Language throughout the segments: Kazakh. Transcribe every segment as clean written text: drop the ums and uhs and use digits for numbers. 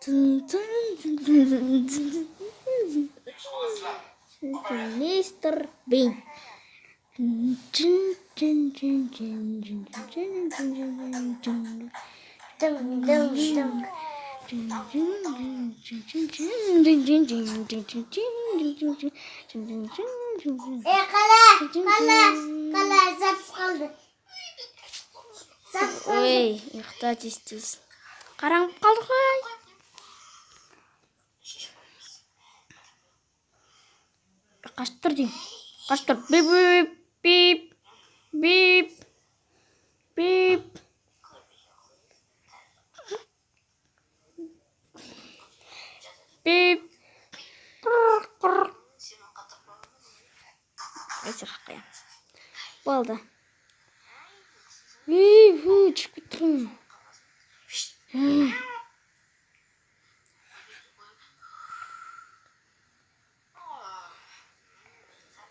Тын тын тын тын тын тын тын. Мистер Бин. Тын тын тын тын тын тын тын тын тын. Дың дың дың. Е, қала, қала, қала, запись қалды. Запись қалды. Ой, ұйықта тез тез. Қараңғы қалды ғой. Қашып тұр деймін. Қашып тұр. Бип бип бип бип бип. Құр құр. Қайсы қоямын. Болды. Үй, фу, түсіп кеттім.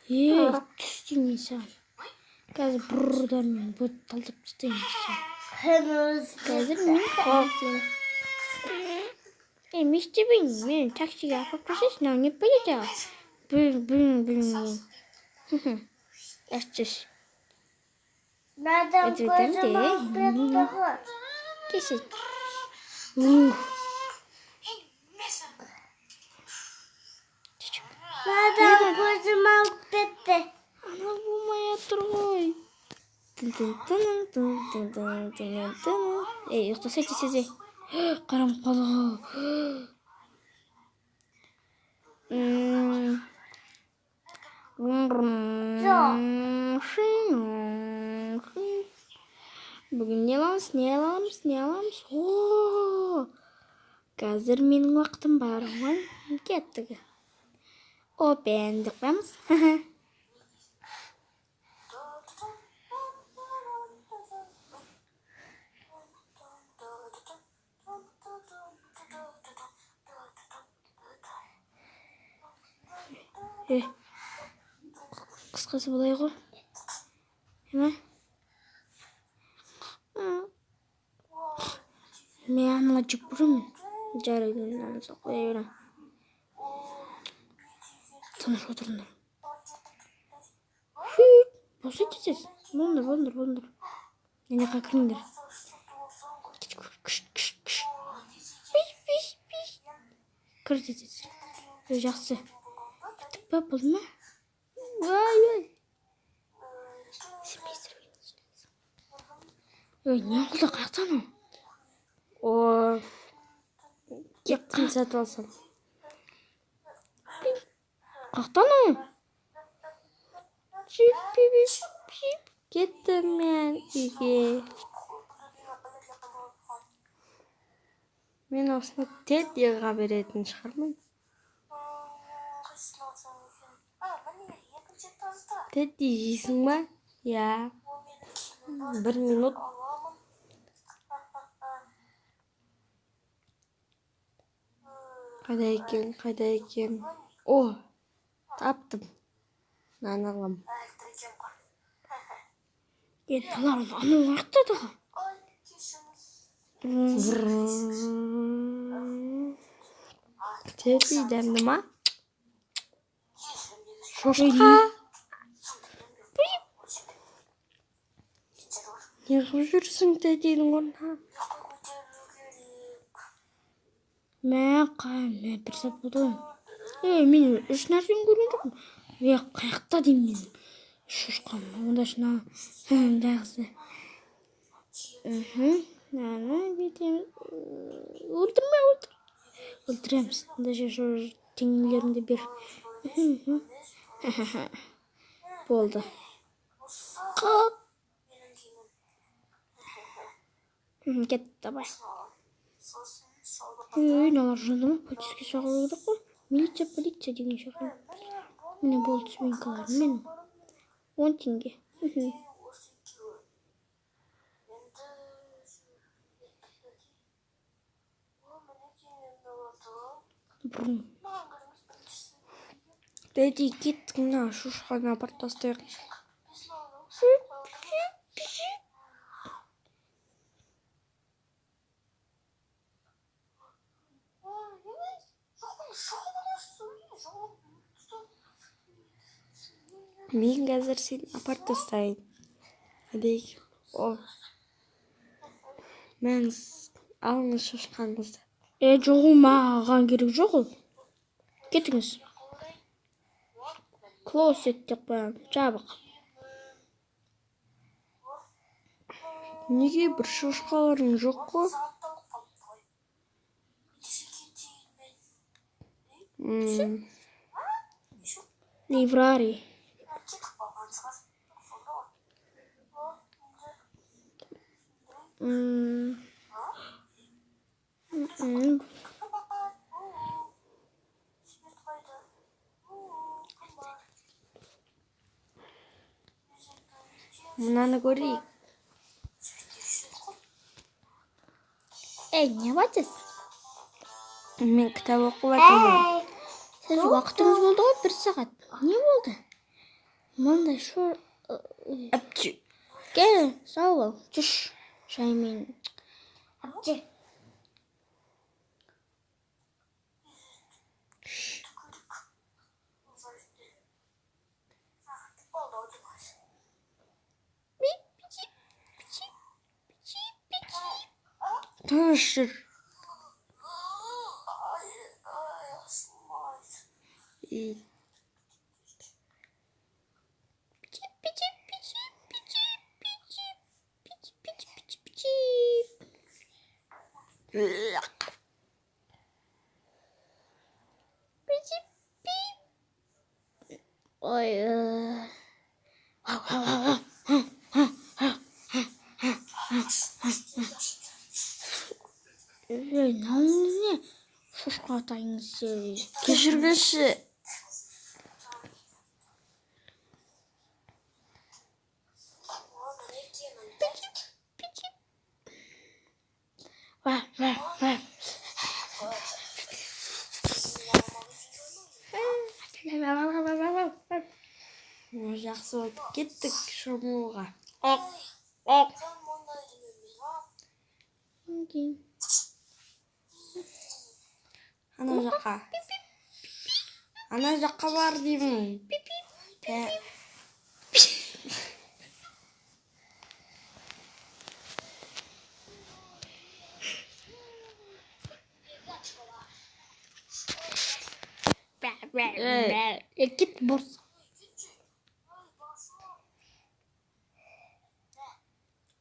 Ей, түс деймін мен саған. Қазір бұрдармен бұт талдырып тастаймын саған. Қазір мен қорқытайын. Ей, не істемейін, мен таксиге апарып тастайсың, мынау не пойдет ағы? Бүл, бүл, бүл. Әшсіз. Мынадан Это көзім өтемді. алып кетті ғой. Кесет. Ух. Мынадан көзім алып кетті. Анау болмай жатыр ғой. Тын тын тын тын тын тын тын тын. Ей, ұйықтасай тез тез. Қараңғы қалды ғой. Бүгін не аламыз, не аламыз, не аламыз? О, қазір менің уақытым бар ғой. Кеттік. Open деп қоямыз. Е, қысқасы былай ғой. Еме? Мен аналар жеп көремін. Жарайды, мынаны салып қоя беремін. Тыныш отырыңдар. Босай тез. Болыңдар, болыңдар, болыңдар. Мына жаққа кіріңдер. Күш, күш, күш. Пиш, пиш, пиш. Кір тез. Ой, жақсы. Біттік па, болды ма? Ой, ой. Сен мистер Бин. Ой, не болды, қаяқтан ол? О, кеттім сатып алсам. Қаяқтан ол? Чип, пип, пип, чип. Кеттім мен үйге. Мен осыны Теддиға беретін шығармын. Тедди жейсің ба? Иә. 1 минут. Қайда екен, қайда екен? О, таптым. Мынаны аламын. Е, аналар, анау қаяқта тағы? Тедди дәмді ма? Шошқа. Не қылып жүрсің Теддидің орнына? Мә, мә, бір сәт болды ғой. Е, мен үш нәрсені көрген жоқпын. Е, қаяқта деймін мен. Шошқам, онда шына. Жақсы. Мынаны бүйтеміз. Өлтірме, өлтір. Өлтіреміз. Онда теңгелеріңді бер. Болды. Қап. Кет, давай. Ей, мыналар жынды ма? Полицияға шақыру керек қой. Милиция, полиция деген шақыру. Міне болды свинкаларым менің. 10 теңге. Бұрын. Дәди, кеттік мына шошқаны апарып тастайық. Мен қазір сені апарып тастайын. Әдейі. О. Мәңіз, алыңыз шошқаңызды. Жоқ, маған керек жоқ ол. Кетіңіз. Close деп қоямын. Жабық. Неге бір шошқаларың жоқ қой? Library. Мынаны көрейік. Ей, не жатсыз? Мен кітап оқып жатырмын. Сіз уақытыңыз болды ғой, 1 сағат. Не болды? Мындай шор... Әпчі. Кел, сау бол. Түш. Жаймен. Әпчі. Тыныш жүр. Ой. Ей, мынауың не? Шошқа атайыңыз. Кешіріңізші. Жақсы болды. Кеттік шомылуға. Ана жаққа. Ана жаққа бар деймін. Кет борс.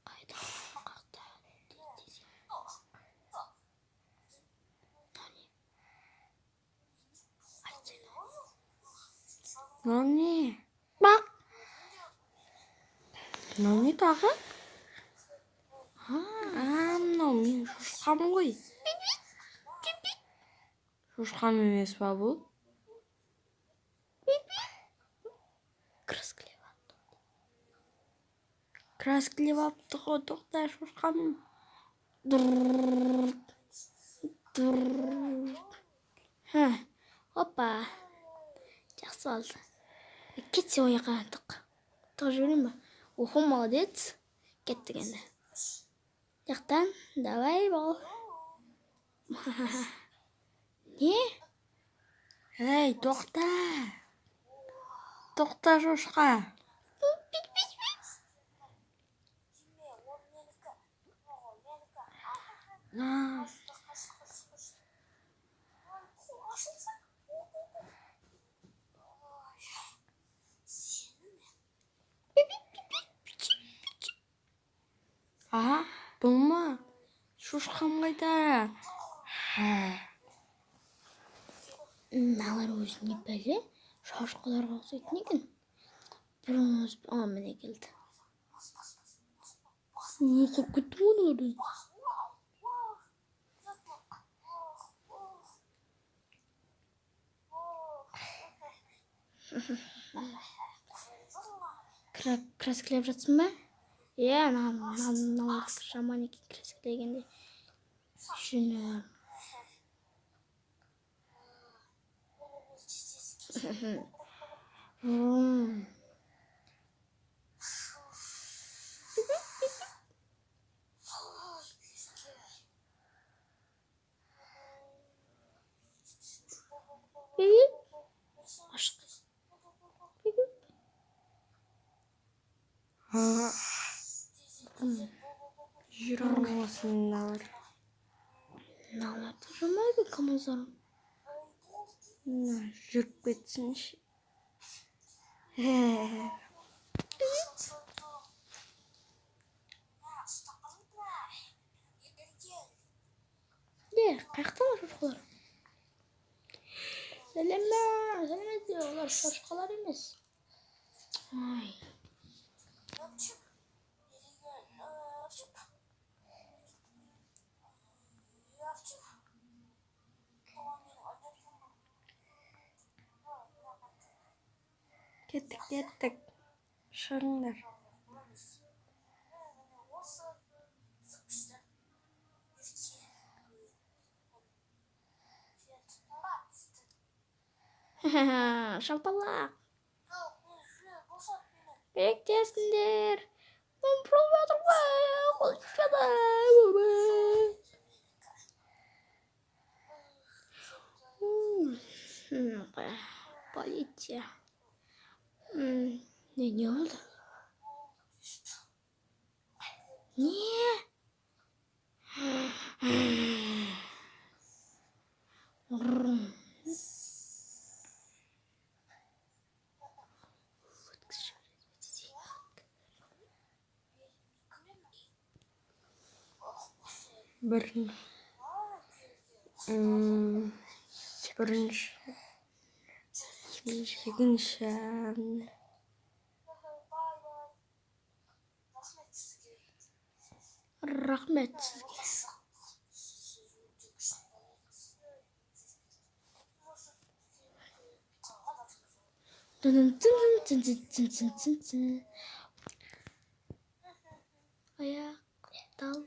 Қайда? Қақта. Мынау не? Бақ. Мынау не тағы? Мынау менің шошқам ғой. Шошқам емес па бұл? Краскілеп апты ғой, тоқта, шошқам. Опа. Жақсы болды. Кетсе ояққа тық. Тығып жіберейін ба? Охо, молодец. Кеттік енді. Жақтан, давай бол. Не? Ей, тоқта. Тоқта, шошқа. Аха, бұл ма? Шошқам қайда? Мыналар өзіне бәле, шошқаларға ұқсайтын екен. Бір міне келді. Қорқып кеттім ғой аналардан. Краскілеп жатсың ба? Иә, мыналар жаман екен краскілегенде. Жүні. Жүр осындалар. Мыналарды жамайды камаздарым. Мына жүріп кетсінші. Не, қаяқтан шошқалар? Сәлеметсіз, олар шошқалар емес. Ай. Кеттік, кеттік. Шығыңдар. Шапалақ. Бектесіңдер. Мен бұрылып жатыр ғой. Қол жетпеді. Полиция. Не болды? Не? Бір, бірінші, екінші. Рахмет сізге. Тын-тын-тын-тын-тын-тын-тын. Аяқталды.